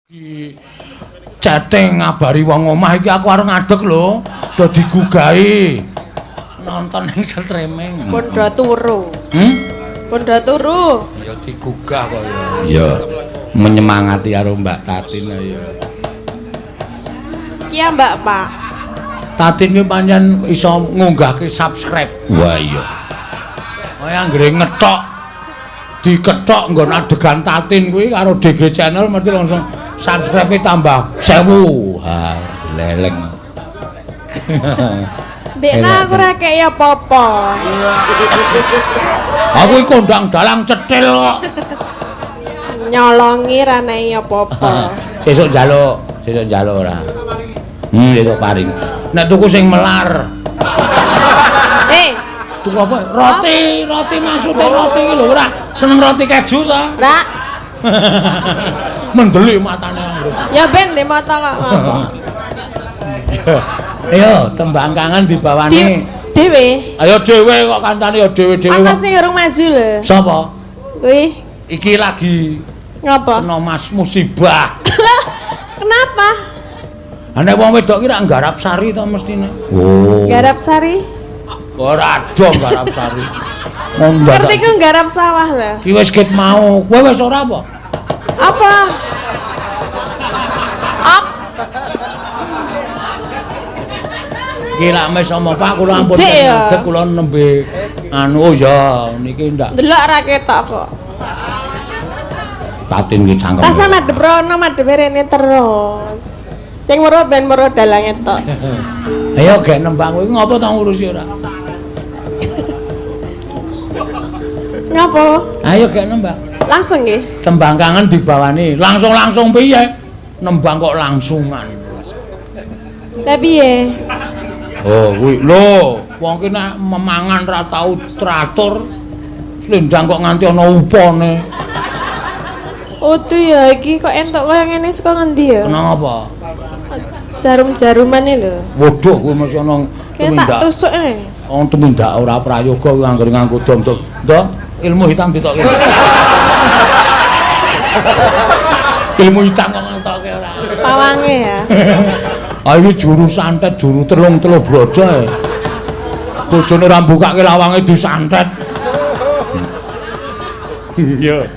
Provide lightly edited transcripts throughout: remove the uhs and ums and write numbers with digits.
Di chatting ngabari wong omah iki aku arep ngadeg lho, do digugahi. Nonton ning streaming. Pun do turu. Pun do turu. Ya digugah kok ya. Iya. Menyemangati karo Mbak Tatin ya. Ki ya Mbak, Pak. Tatin ki pancen iso ngunggahke subscribe. Wah iya. Kaya anggere ngethok dikethok nggon adegan Tatin kuwi karo DG Channel mesti langsung subscribe tambah 1000. Ha, leleng. Ndekna aku ora kei apa-apa. Aku iki kondang dalang cetil kok. Nyolongi ra nei apa-apa. Sesuk njaluk, sesuk njaluk ora. Sesuk paring. Nek tuku sing melar. Tuku apa? Roti, roti maksude roti iki lho ora. Seneng roti keju ta? Ora. Mendelik matane. Ya ben di mata kok ngopo. Ayo tembang kangen dibawani dhewe. Ayo dhewe kok kancane ya dhewe-dhewe kok. Ana sing urung maju lho. Sapa? Kuwi. Iki lagi ngopo? Kena mas musibah. Kenapa? Lah nek wong wedok ki rak nggarap sari to mestine. Oh. Garap sari? Ora ado nggarap sari. Ngerti ku nggarap sawah lho. Ki wis ket mau. Kowe wis ora apa? Apa? Iki lak mes sama Pak kula ampun ngadeg kula nembe anu oh ya niki ndak. Delok ra ketok kok. Tatin ki cangkem. Rasa madhep rono madhepe rene terus. Sing weruh ben weruh dalange tok. Ayo gek nembang kuwi ngopo to ngurusi ora? Ngopo? Ayo gek nembang. Langsung nggih. Tembang kangen dibawani. Langsung-langsung piye? Nembang kok langsungan. Lah piye? Oh kuwi lho, wong ki nek memangan ra tau teratur. Slendang kok nganti ana upane. Utuh ya iki kok entuk kaya ngene saka ngendi ya? Kenapa? Jarum-jarumane lho. Waduh kuwi mesti ana tumindak. Tak tusuk e. Wong tumindak ora prayoga kuwi anggere nganggo dom-dom. Ndok, ilmu hitam ditokke. Ilmu hitam kok ngetokke ora. Pawange ya. Ah iki juru santet, juru telung-telung brojo e. Bojone ora mbukake lawange disantet. Iya.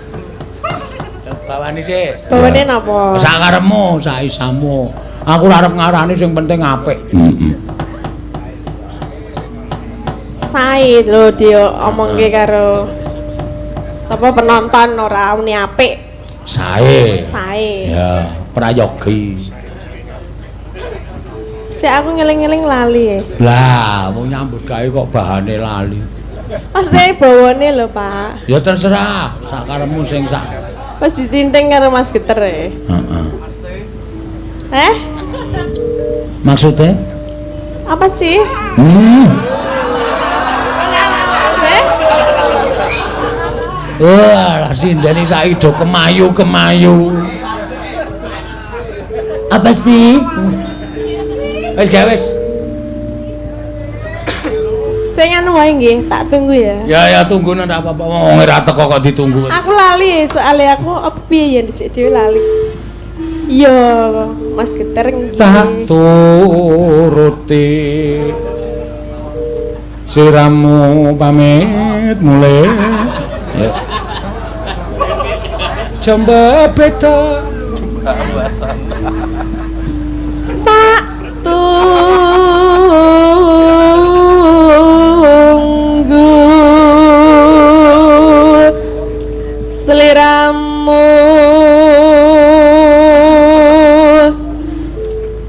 Bawani sik. Bawane napa? Sakarepmu, saisamu. Aku ora arep ngarani sing penting apik. Heeh. Sae lho diomongke karo sapa penonton ora muni apik. Sae. Sae. Ya, prayogi. Sik aku ngeling-ngeling lali e. Lah, wong nyambut gawe kok bahane lali. Mesti bawane lho, Pak. Ya terserah, sakarepmu sing sak. Wis ditinting karo Mas Geter e. Heeh. Eh? Maksudnya? Apa sih? Eh? Wah, sindene saiki do kemayu-kemayu. Apa sih? Wis gawe wis. Sing anu wae nggih, tak tunggu ya. Ya ya tunggu ora apa-apa. Wong ora teko kok ditunggu. Aku lali soalé aku apa piye ya dhisik dhewe lali. Iya, Mas Geter nggih. Tak turuti siramu pamit mulih. Ya. Jembe beda. Tak tunggu seliramu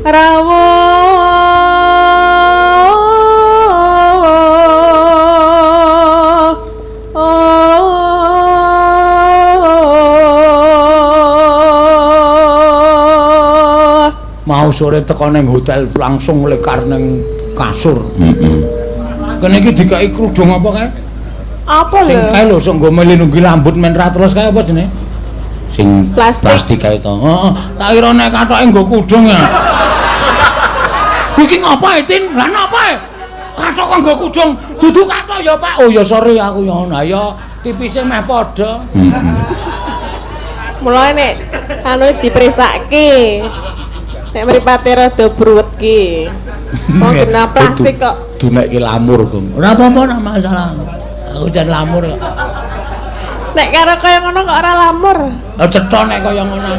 rawuh Mau sore teko ning hotel langsung lekar ning kasur. Heeh. Kene iki dikai kerudung apa kae? Apa lho? Sing kae lho sok nggo melindungi rambut men ra terus kae apa jenenge? Sing plastik kae to. Heeh, tak kira nek katoke nggo kudung ya. Iki ngopo e, Tin? Lah napa e? Katok kok nggo kudung? Dudu katok ya, Pak. Oh ya sorry aku ya. Nah ya tipise meh padha. Mulane nek anu dipresake. Nek mripate rada bruwet ki. Wong kena plastik kok. Dunekke lamur, Gong. Ora apa-apa, ora masalah. Aku jan lamur kok. Nek karo kaya ngono kok ora lamur. Lah cetha nek kaya ngono.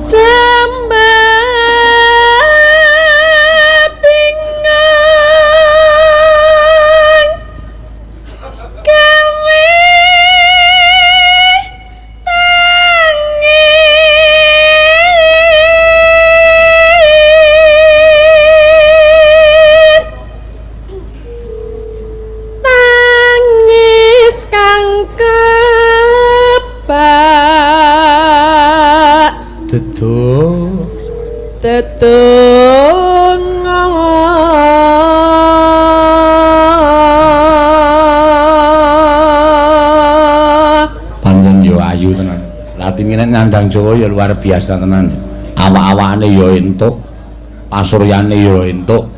Jembabingan gawe tangis tangis kang kebak Deduk tetungga. Pancen yo ayu tenan. Latine nek nyandang Jawa ya luar biasa tenan. Awak-awakane ya entuk, pasuryane ya entuk.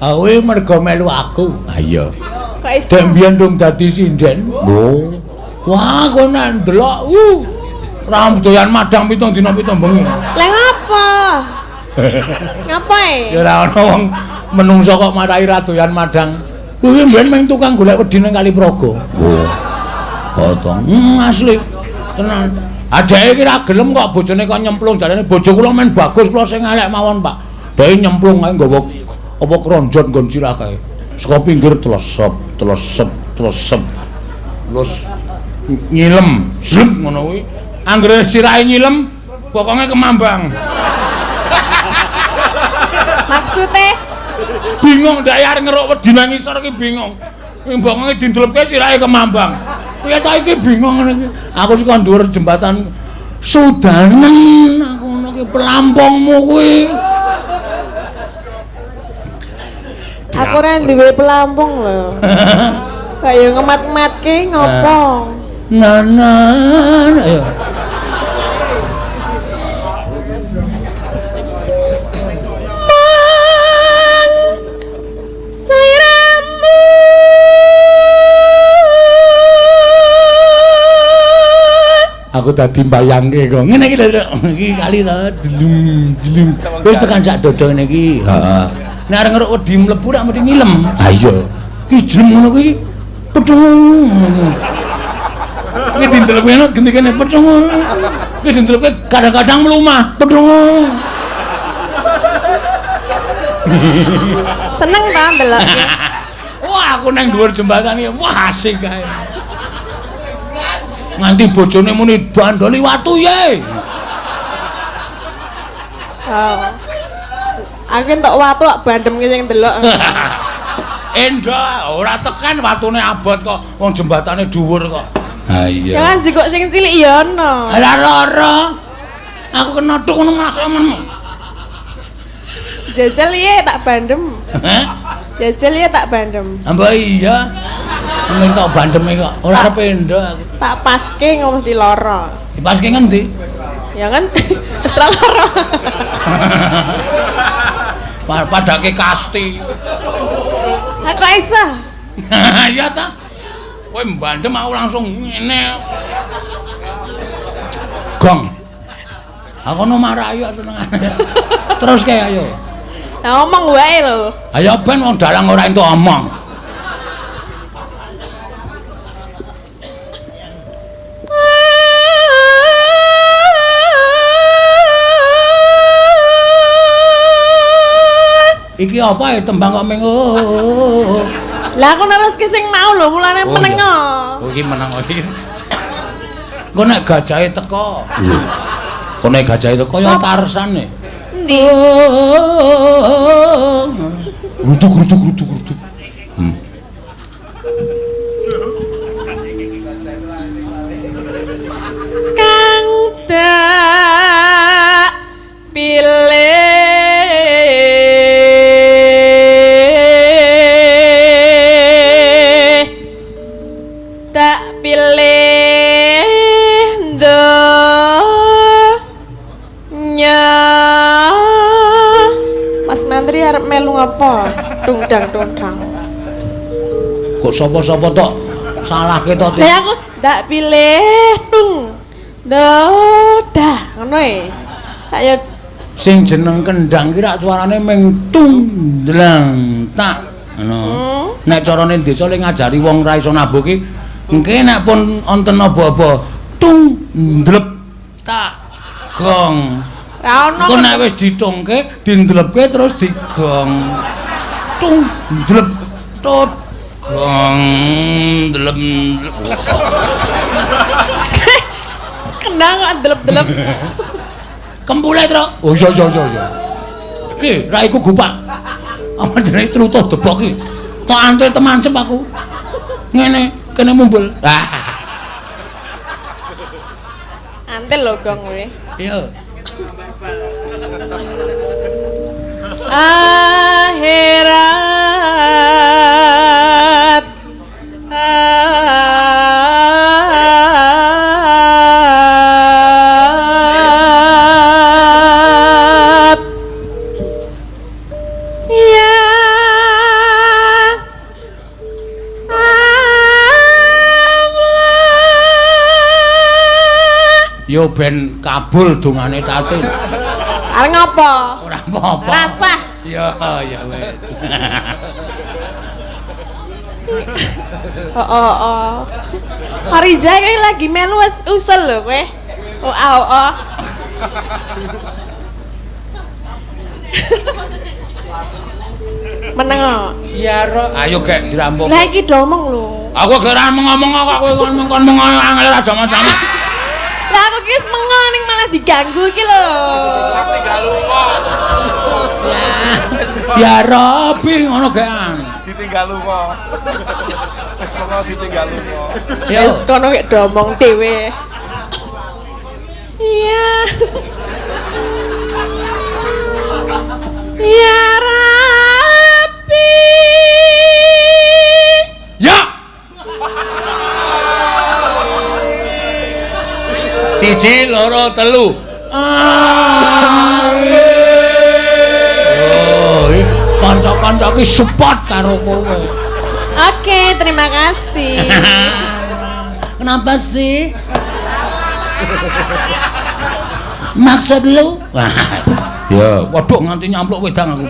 Ha kuwi mergo melu aku. Ha iya. Kok iso? Dek mbiyen dong dadi sinden. Lho. Wah, kowe nek ndelok, ora doyan madang 7 dina 7 bengi. Lah ngapa? Ngapa e? Ya ora ana wong menungso kok marai ra doyan madang. Kuwi mbiyen mung tukang golek wedi nang Kali Praga. Oh. Potong. Asli. Tenan. Adeke iki ra gelem kok bojone kok nyemplung jarene bojo kula men bagus kula sing elek mawon, Pak. Dheke nyemplung ae nggawa apa kronjot nggon sirah kae. Saka pinggir tlesep, tlesep, tlesep. Terus nyilem, zlep ngono kuwi. Anggere sirahe nyilem, bokonge kemambang. Maksude bingung ndek arep ngeruk wedi nang ngisor iki bingung. Bokonge dindlepke sirahe kemambang. Piye ta iki bingung ngene iki. Aku saka dhuwur jembatan Sudanen aku ngono ki pelampungmu kuwi. Aku ora duwe pelampung lho. Kaya ngemat-matke ngopo? Nanan ayo. Mang sliramu Aku dadi mbayangke kok. Ngene iki lho, iki kali to, delum delum. Wis tekan sak dodo ngene iki. Heeh. Nek arep ngeruk wedi mlebu rak mesti ngilem. Ha iya. Ki jlem ngono kuwi pethung. Iki dindelep ngono genti kene pethung. Iki dindelepke kadang-kadang mlumah pethung. Seneng ta ndelok. Wah, aku nang dhuwur jembatan iki. Wah, asik kae. Nganti bojone muni bandoli watu ye. Oh. Aku entuk watu kok bandemke sing ndelok. Endah, ora tekan watune abot kok, wong jembatane dhuwur kok. Ha iya. Ya kan jikuk sing cilik ya ana. Lah lara. Aku kena tuk ngono masuk men. Jajal ye tak bandem. Heh? Jajal ye tak bandem. Mbak iya. Mending tok bandeme kok. Ora arep endo aku. Tak paske ngono mesti lara. Dipaske ngendi? Ya kan wis ora lara. Padake kasti. Lah kok iso? Iya ta. Kowe mbandem aku langsung ngene. Gong. Aku ono marai kok senengane. Terus kae ayo. Lah omong wae lho. Ayo ben wong dalang ora entuk omong. Iki apa ya tembang kok ming. Lah aku neruske sing mau lho, mulane meneng. Oh iki meneng iki. Engko nek gajahe teko. Engko nek gajahe teko ya Tarsan e. Endi? Grutuk grutuk grutuk grutuk. Kang tak pilih tak pilih donya. Mas Mantri arep melu ngapa? Tungdang tungdang. Kok sapa-sapa tok salahke to. Lah aku ndak pilih tung. Dah, ngono e. Tak yo sing jeneng kendang ki rak suarane ming tung dlang tak ngono. Nek carane desa le ngajari wong ra iso nabuh ki engke nek pun wonten apa-apa tung ndlep tak gong. Ra ono. Engko nek wis ditungke, dindlepke terus digong. Tung ndlep tut gong ndlep. Kendang kok ndlep-ndlep. Kempule, Tru. Oh iya iya iya. Ki, ra iku gupak. Apa jenenge trutuh debok ki. Tok antre temancep aku. Ngene, kene mumbul. Antel lho gong kowe. Iya. Akhirat ya Allah. Yo ben kabul dongane Tatin. Arep ngopo? Ora apa-apa. Rasah. Ya ya wis. Oh oh oh. Fariza kowe lagi melu wis usul lho kowe. Oh oh oh. Meneng kok. Ya ro, ayo gek dirampung. Lah iki do omong lho. Aku gek ora ngomong kok kowe kon ngomong angel aja sama. Lah aku ki wis mengo ning malah diganggu iki lho. Tinggal lunga. Ya Robi ngono gekan. Ditinggal lunga. Wis mengo ditinggal lunga. Wis kono gek do omong dhewe. Iya. Ya Rabbi. Ya. Siji, loro, telu. Oh, kanca-kanca iki support karo kowe. Oke, terima kasih. Kenapa sih? Maksud lu? Ya, waduh nganti nyampluk wedang aku.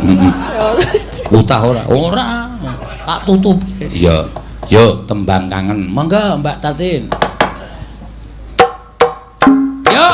Utah ora? Ora. Tak tutup. Iya. Yo, tembang kangen. Monggo Mbak Tatin. Yo.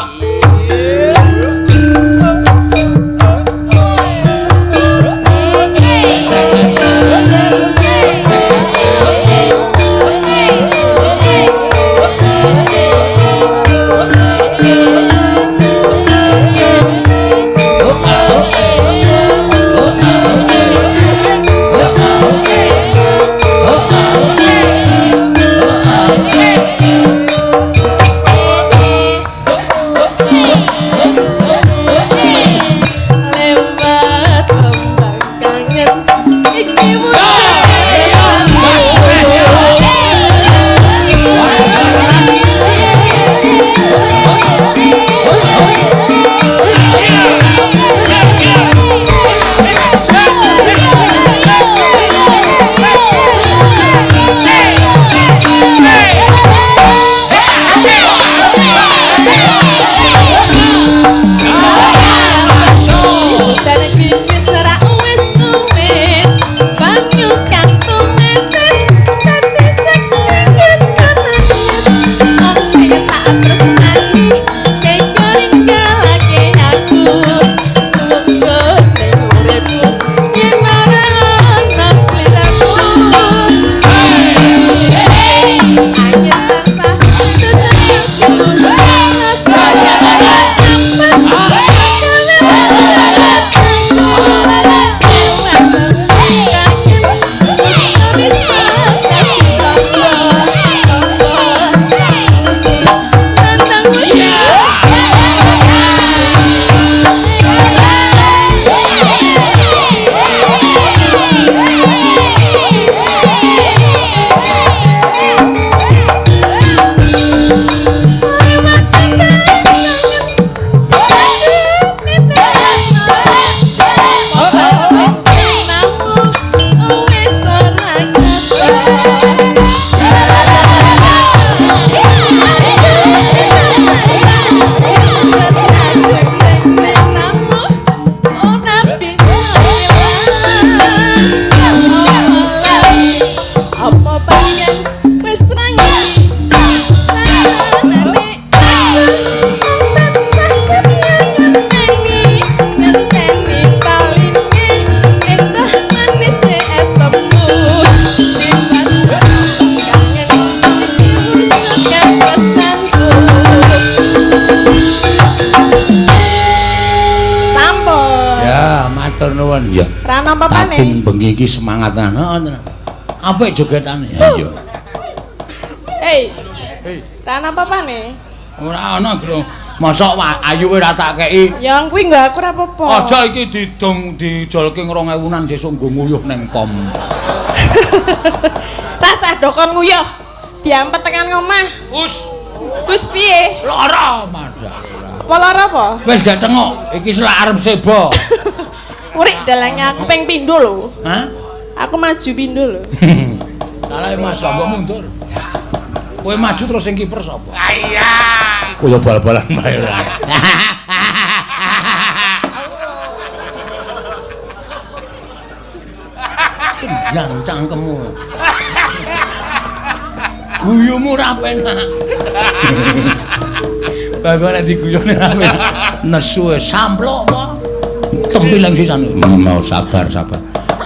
Matur nuwun. Ya. Ra ana apa-apane. Tatin bengi iki semangat tenan. Heeh tenan. Apik jogetane. Iya. Hei. Hei. Ra ana apa-apane. Ora ana, Bro. Mosok ayu ora tak kei. Ya kuwi nggo aku ora apa-apa. Aja iki didong dijolke 2000-an sesuk nggo nguyuh neng pom. Rasah dokon nguyuh. Diampet tekan ngomah. Us. Wis piye? Lara madah. Apa lara apa? Wis gak tengok, iki selak arep sebo. Urik dalange aku ping pindho lho. Hah? Aku maju pindho lho. Salah Mas, mbok mundur. Kowe maju terus sing kiper sapa? Iya. Kaya bal-balan bae ora. Kendang cangkemmu. Guyumu ora penak. Bago nek diguyone ora penak. Nesu samplok apa? Tempiling sisan. Mau sabar, sabar.